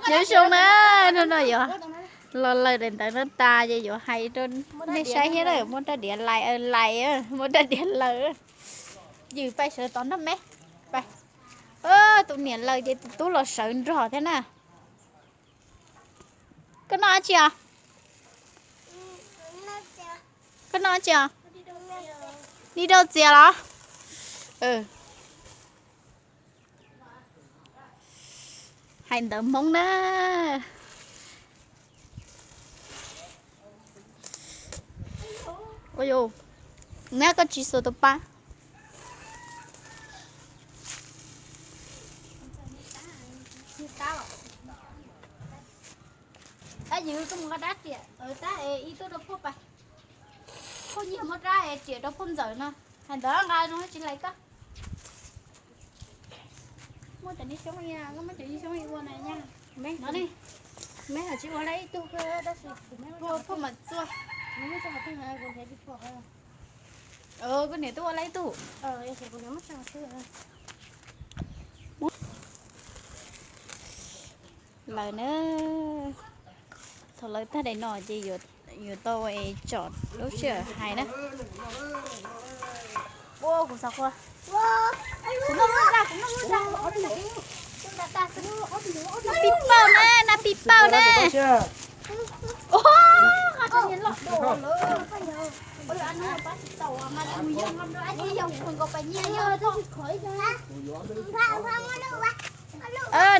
Nyob zoo na, hnub no yuav los lawm daim ntawv no tas ces yuav hais rau nej saib thiab na, muab rab diav lais, lais, muab rab diav lawm. Yws, pais sawv tod nrog me. Tus niam lawm ces tus tub los sawv nrog thiab na. Koj noj dab tsi os? Koj noj dab tsi os? Di rau txias los? Hais ntawv Hmoob na. Ua, nab koj tsis xuas tus pa. Tab sis koj mus nqa rab riam tab es ib tug rau phauj pais. Phauj nyiag muab rab es riam rau phauj ntxawm no. Hais ntawd nqa zoo tsis lais koj. Muaj cov niag xyoob, koj muab cov niag xyoob ua na nyaj. No ne. Phauj mam txua. Koj niam twb ua lab ib tug. Lawm na, thaum lawv tag daim no ces yuav tau tsom lub sij hawm hais na. Ua kuv xav qhua. Kuv noj muaj zaj, kuv noj muaj zaj. Noj pib pauj na, noj pib pauj na.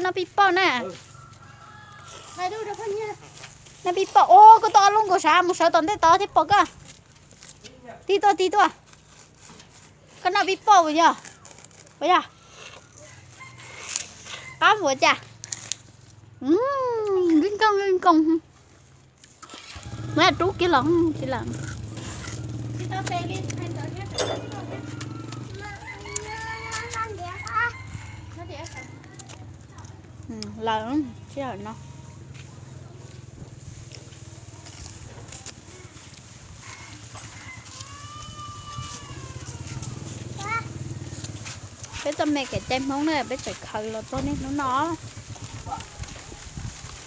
Noj pib pauj na. Noj pib pauj. Ua koj tau ob lub nkaus sav mus sawv tom ntej tod thiab pom koj. Tig tuaj, tig tuaj. Koj noj pib pauj puas yog? Puas yog? Qab npuas cas? Nkees nkees nkees. Muab rub kiag los tsis lawm. Lawm, sij hawm no. Peb txoj me kev cai Hmoob na peb tseem khaws los txog niaj hnub no.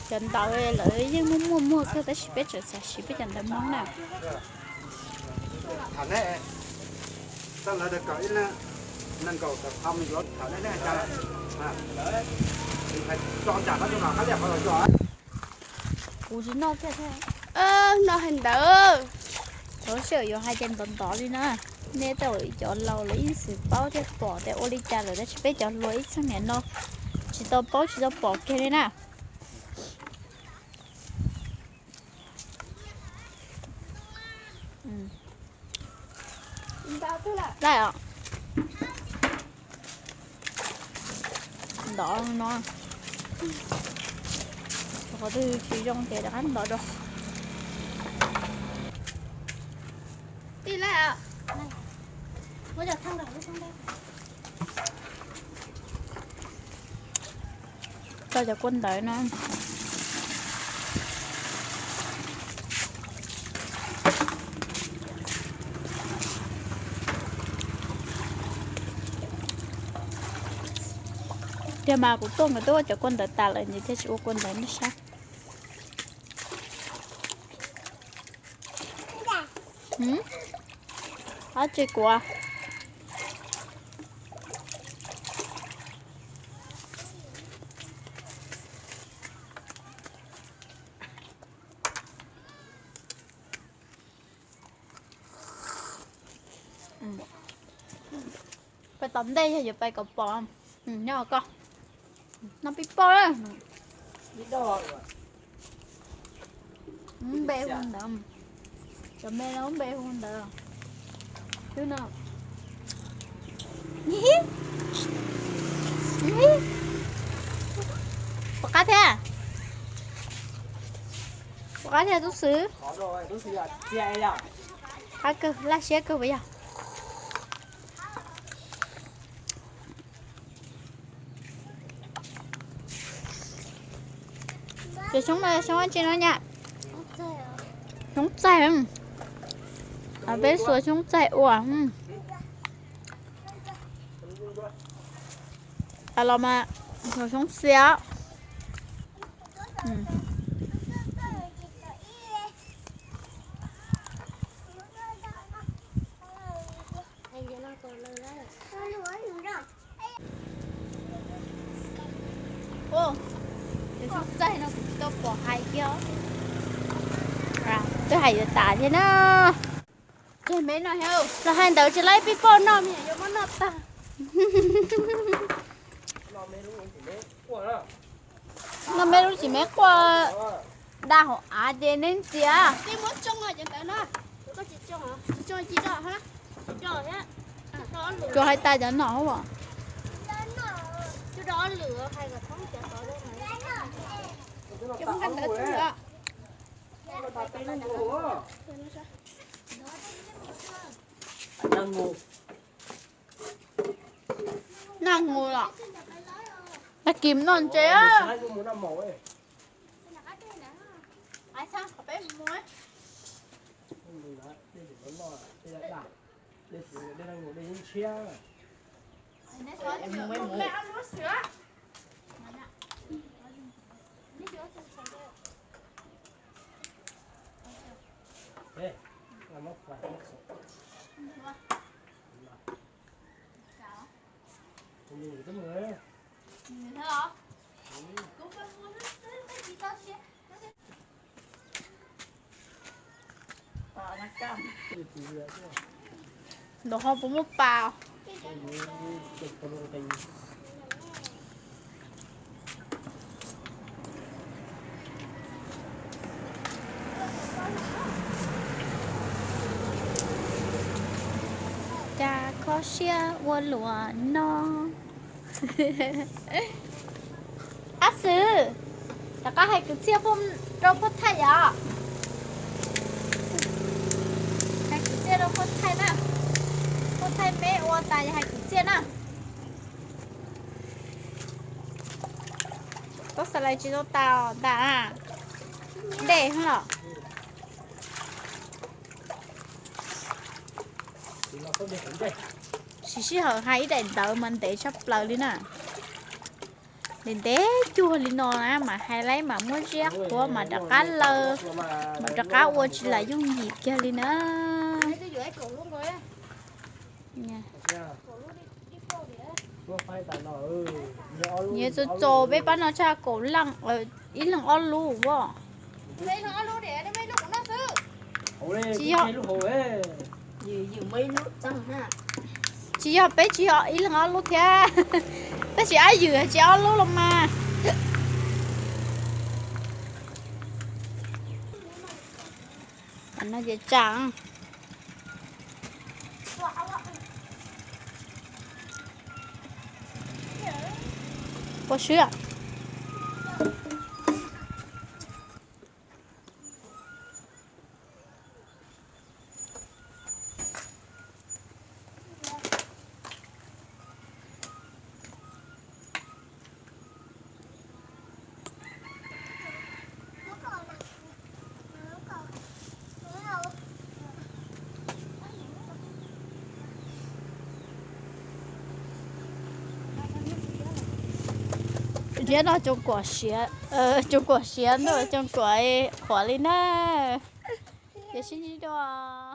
Cov ntawv lawv yeej muaj muaj muag xwb tab sis peb tseem xav siv peb cov ntawv Hmoob na. Kuv tsis noj kiag thiab. No hais ntawd, txhob sij hawm yuav hais tias ntov ntov li na. Nej tej cov laus lawv ib xwm paub thiaj pom tias ua li cas lawm tab sis peb cov hluas ib txheej niam no tsis tau paub tsis tau pom kiag li na. Laij os. Ntov no. Qhov twg tsis zoo ces rov qab ntov dua. Tij laij, tso cov kua ntawv no. Tiag mas kuv tuaj nkawd twb ua cov kua ntawv tas lawm ces thiaj tsis ua kua ntawv nej saib. Ab tsis kuav. Pais tom ntej yog yuav pais kom pom. Nyob koj, noj pib pauj na. Npe hu ntawd, cov me no npe hu ntawd. Twb no. Puas qab thiab? Puas qab thiab tub xwb? Qab kawg, laj siab kawg puas yog? Cov xyoob no xyoob dab tsi no nyab? Xyoob txaij. Peb xuas xyoob txaij ua. Los mas, xyoob xiab. Txaij no kuv tsis tau pom hais kiag. Twb hais yuav tas thiab na. Tseg me no, los hais ntawd tsis laib pib pauj noj, me nyuam yuav muab noj tag. Noj me lub tsis me quaj da hauv av ces neb ntxias. Tsuas hais tas cov nom as. Nag ngu los, nag kis noj ntses. Nraum ho puas muaj pas? Cas kho siab ua luaj no. Ab xwb, rov qab hais kwv txhiaj rau phauj Thaij yom. Hais kwv txhiaj rau phauj Thaij na. Phauj Thaij me ua tas yog hais kwv txhiaj na. Tau xav lais tsis tau tas ntag na. Dej los. Siv sij hawm hais ib daim ntawv mas ntev tshaj plaws li na. Ntev ntev cuag li no na mas hais lawm mas muab ziab qhuav mas rov qab law, mas rov qab ua tsis lam yooj yim kiag li na. Nyias txaus txaus peb pab no tshaj kaum leej, ib leeg ob lub as. Tsis yog, tsis yog peb tsis yog ib leeg ob lub thiab, tab sis ab ywm tsis ob lub los mas. No ces tsa. Pua swb. Thiab no coos kuam siav, coos kuam siav ntuj, coos kuam qhuav li na. Ces sib ntsib dua.